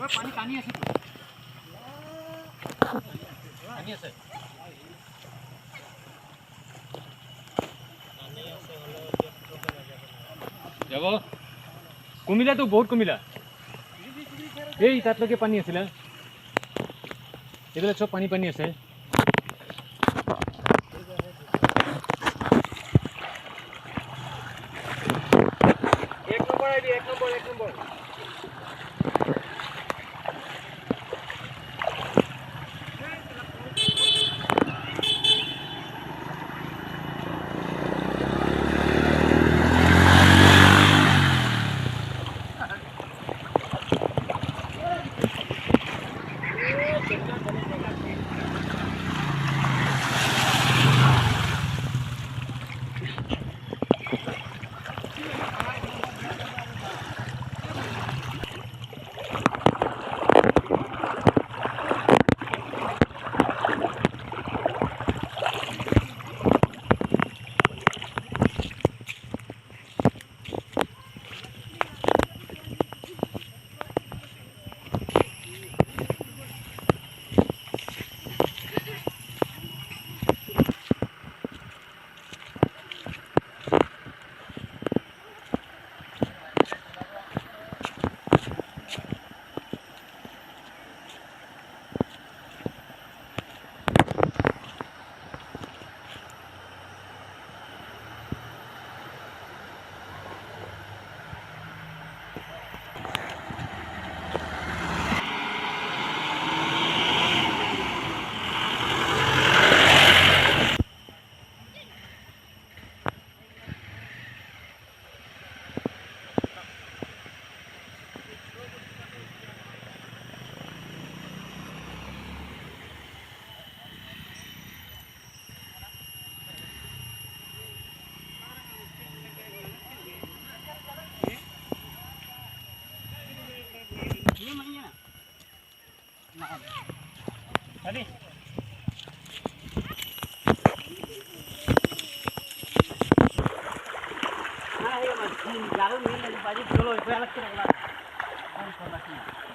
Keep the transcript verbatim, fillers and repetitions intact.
ঐ, পানী, পানী আছে তো। পানী আছে। যাব। কমিলা তো, বহুত কমিলা। এই তাতলৈকে পানী আছিলে। এইবিলাক চব পানী পানী আছে। এক নম্বৰ আহিবি, এক নম্বৰ, এক নম্বৰ। Tadi. Nah, iya, Mas. Ini jarum ini lagi pagi, kalau itu alat kita kelar. Kan informasinya.